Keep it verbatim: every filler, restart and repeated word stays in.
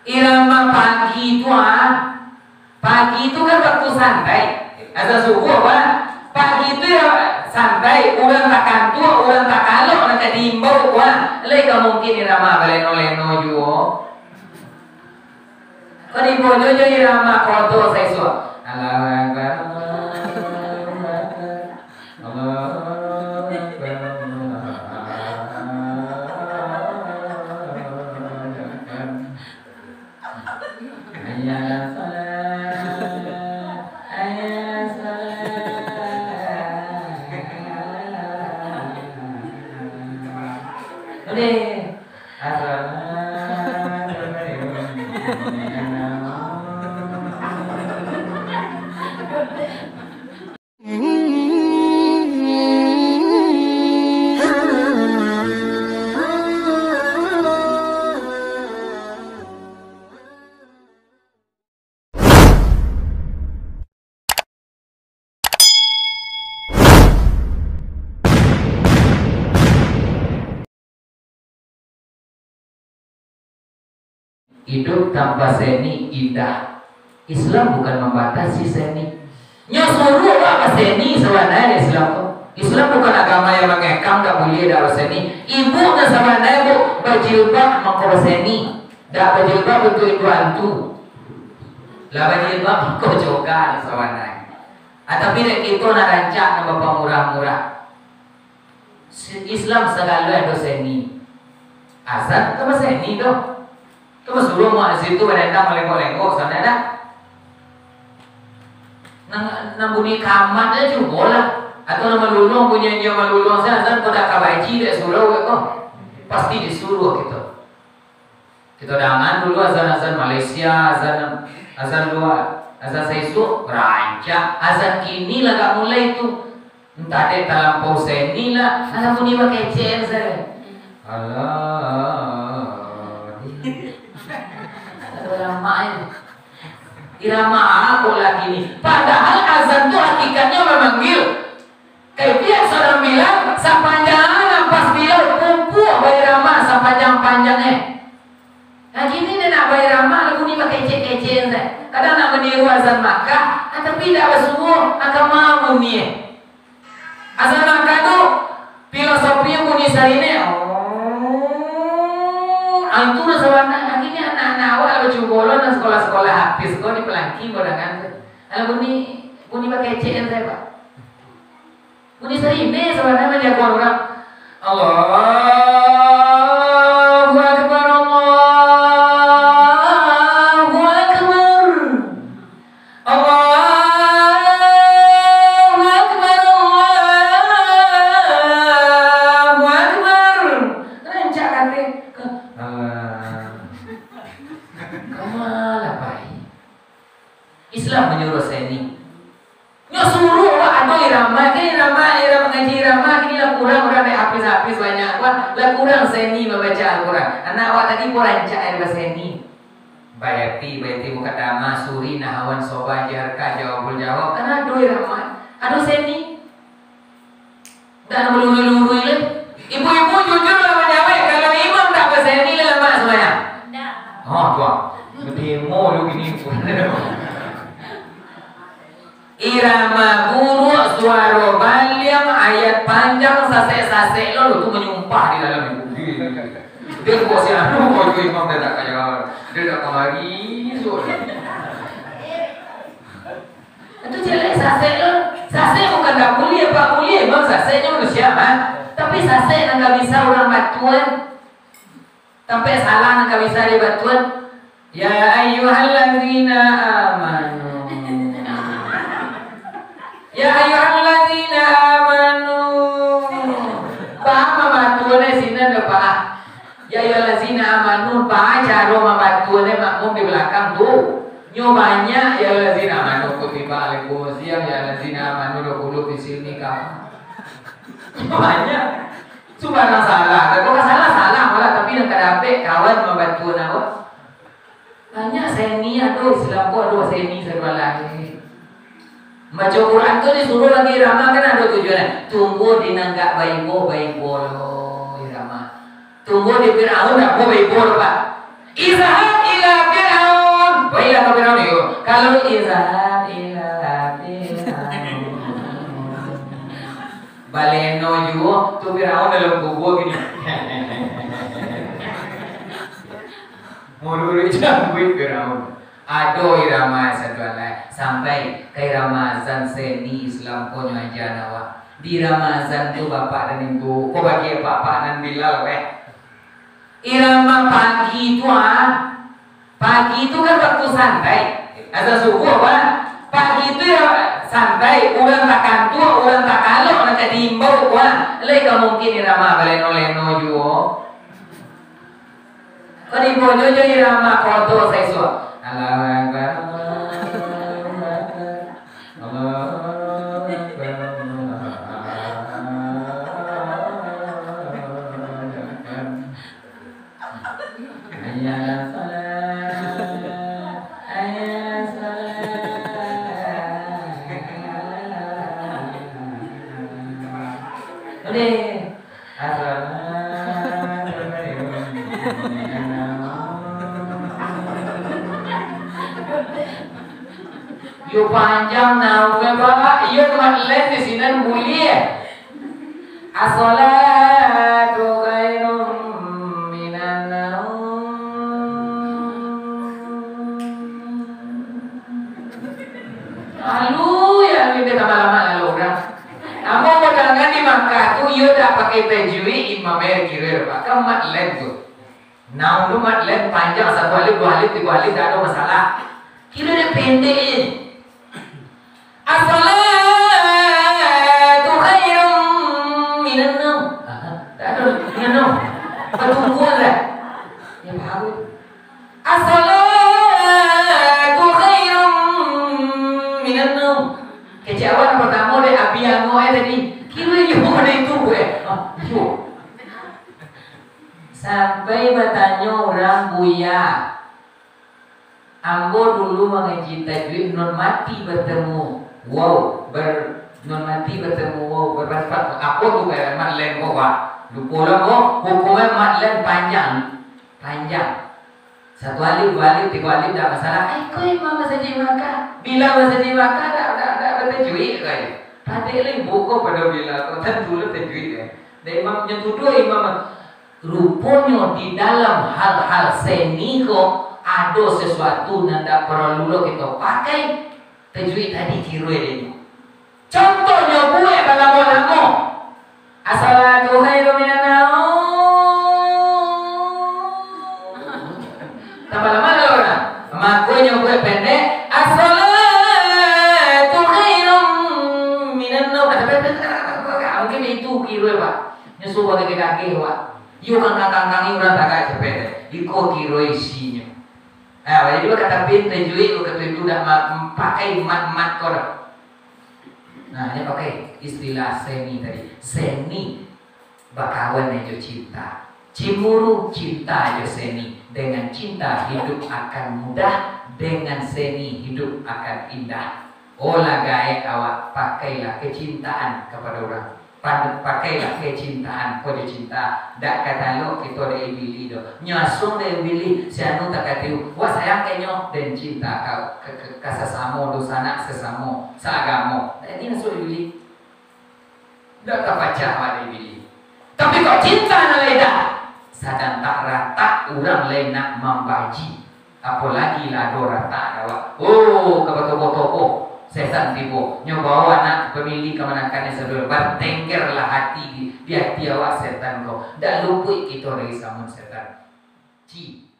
Irama pagi tu, ah. Pagi tu kan waktu santai. Azan subuh, apa? Pagi tu yo santai, urang takantuak, urang takalok, nan ka diimbau, wah. Lai ka mungkin irama baleno-leno juo. Kok dibojo jo irama kodo saisuak. Allahu Akbar, Allahu Akbar, Allahu Akbar, Allahu Akbar. Hayya ala salat, hayya ala salat. Udah. Assalamualaikum. Idup tanpa seni indah. Islam bukan mambatasi seni. Nyo suruah awak baseni sabananyo Islam tu. Islam bukan agama yang mangekang, dak buliah dak baseni. Ibu nan sabananyo, Bu, bajilbab mangko baseni. Dak bajilbab bantuak indo antu. Lah bajilbab mangko jogan sabananyo. Ah, tapi dek kito nan rancak, nan bapamurah-murah. Si-, Islam sagalo ado seni. Azan kan baseni tu. Kan basuruah muazin tu badandang malengok-lengok, sabananyo dah. Nan, nan bunyi kamat se cubolah. Atau nan maluluang bunyi inyo maluluang se, azan kok dak ka baji dek surau ko. Pasti disuruah kito. Kito dangan dulu azan-azan Malaysia, azan, azan lua, azan saisuak, rancak. Azan kini lah agak mulai tu. Antah dek talampau seni lah, alah bunyi bakecek sajo. Alah. Irama apo lagi ni? Padahal azan tu hakikatnyo mamanggil. Kaifiah surang bilang, sapanjang napas bilau pumpuak bairama sapanjang-panjangnyo. Nah, kini nyo nak bairama, lah bunyi bakecek-kecek sajo. Kadang nak maniru azan Makkah, ah, tapi indak basuo, ah, kama bunyi. Azan Makkah tu, filosofinyo bunyi sarine. Oh, antu lah sabananyo. Kini anak-anak awak lah bacubo lo nan sakolah-sakolah hafiz ko di Palangki, Badangan tu. Alah bunyi, bunyi bakecek sajo, Pak. Bunyi sarine sabananyo manjago urang. Allahu Akbar, Allahu Akbar. Allahu Akbar, Allahu Akbar. Rancak kate. Alah. Kama lah pai. Islam manyuruah seni. Nyo suruah awak ado irama, kan irama, irama ngaji irama, kini lah kurang, urang dek hafiz-hafiz banyak, wah, lah kurang seni mambaco Al-Quran. Anak awak tadi pun rancak ai baseni. Bayati, Bayati Mukadamah, Suri, Nahawan, Soba, Jarka, Jawabul Jawab, kan ado irama, ado seni. Dak nak balurui-lurui lai. Ibu-ibu jujur lah manjawab, kalau imam dak baseni lai lamak sumbayang? Dak. Oh, tuan. Bademo lu gini. Irama buruak, suaro baliang, ayat panjang, sasek-sasek lo, lo tu manyumpah di dalam ibu. Dia buat si anu, kau imam dia dak kaya, dia dak kamari, so. Itu jelek sasek tu. Sasek bukan dak buliah, Pak, buliah. Memang sasek nyo manusia, ha? Tapi sasek nan ka bisa urang batuan. Tampek salah nan ka bisa dibatuan. Ya ayyuhallazina amanu. Ya ayyuhallazina amanu. Paham mambatuan sinan dah, Pak? Ya ayyuhallazina amanu, baa caro mambatuannya makmum di balakang tu? Nyo banyak, ya ayyuhallazina amanu kutiba alaikumus siyam, ya ayyuhallazina amanu udkhulu fis silmi kaffah. Nyo banyak. Subarang salah. Kalau ka salah, salah malah, tapi nan ka dapek kawan mambatuan awak. Banyak seni ado, Islam ko ado seni sadoalah. Baco Quran tu disuruah lagi irama kan ado tujuan. Tumbuah di nan gak baibo, baibo lo irama. Tumbuah di Firaun dak baibo lo, Pak. Izhab ila Lalu izhab ila Firaun. Baleno juo tu Firaun dalam kubua gini. Muruik jambuik Firaun. Ado irama satu alai, sampai ka irama azan seni Islam ko nyo aja awak. Di irama azan tu bapak dan ibu, ko bagi bapak nan Bilal weh. Irama pagi tu ah, pagi tu kan waktu santai, azan subuh kan. Pagi tu irama santai, urang takantua, urang takalok nan ka diimbau ko ah. Lai ka mungkin irama baleno-leno juo. Ko dibojo jo irama kodo saisuak. Allahu Akbar, Allahu Akbar, Allahu Akbar, Allahu Akbar. Hayya ala salat, hayya ala salat. Udah. Yo panjang naungnyo, Pak. Iyo, mat len di sinan buliah. As-salatu khairum minan naum. Lalu, ya, lalu dia tambah lama lalu urang. Ambo padangan di Makkah tu, iyo dak pakai tajwid, imam e kiro, Pak. Kan mat len tu. Naun tu mat len panjang, satu alif, dua alif, tigo alif, dak ado masalah. Kiro dia pendek je. As-salatu khairum minan naum. Aha, dak ado minan naum. Batungguan lah. Ya, bagus. As-salatu khairum minan naum. Kecek awak nan partamo dek Abi Ango eh tadi. Kiro iyo mano itu eh. Ah, iyo. Sampai batanyo urang, "Buya, ambo dulu mangaji tajwid, nun mati batemu waw, ber-, nun mati batemu waw, bermanfaat." Apo tu kalimat mat len ko, Pak? Lupo lah ko, hukumnyo mat len panjang, panjang. Satu alif, dua alif, tigo alif, dak masalah. Ai, ko imam masajik Makkah. Bilal masajik Makkah, dak, dak, dak batajwid, ko. Padek lah ibu ko pado Bilal ko, tantu lah tajwid, eh. Dak imam, nyo tuduah imam. Ruponyo di dalam hal-hal seni ko, ado sasuatu nan dak paralu lo kito pakai tajwid tadi, kiro dek nyo. Contohnyo, buek balamo-lamo. As-salatu khairum minan naum. Tambah lama lah urang. Makonyo buek pendek. As-salatu khairum minan naum. Mungkin itu kiro, Pak. Nyo suruah kageh-kageh, Pak. Iyo, kangkang-kangkang urang tagak capek. Iko kiro isinyo. Nah, jadi, kata pin tajwid, waktu itu dak ma-, pakai mat-mat ko doh. Nah, nyo pakai istilah seni tadi. Seni bakawan jo cinta. Cemburu cinta jo seni. Dengan cinta hidup akan mudah, dengan seni hidup akan indah. Olah gaek awak, pakailah kecintaan kepada urang. Pan-, pakailah kecintaan ko jo cinta. Dak ka talok kito dari Billy doh. Nyo asuang dari Billy, si anu takatiu, wak sayang ka inyo, den cinta ka, ka, ka, ka sasamo, dunsanak sasamo, saagamo. Jadi asuang Billy. Dak tapacah wak dari Billy. Tapi kok cinta nan lai dak, sadang tak ratak urang lai nak mambaji. Apolagi lah ado ratak awak. Oh, ka batobo-tobo, setan tibo. Nyo bawa anak pamilih kamanakan nan saduo. Batengkerlah hati di, di hati awak setan ko. Dak lupuik kito dari samun setan. Ci.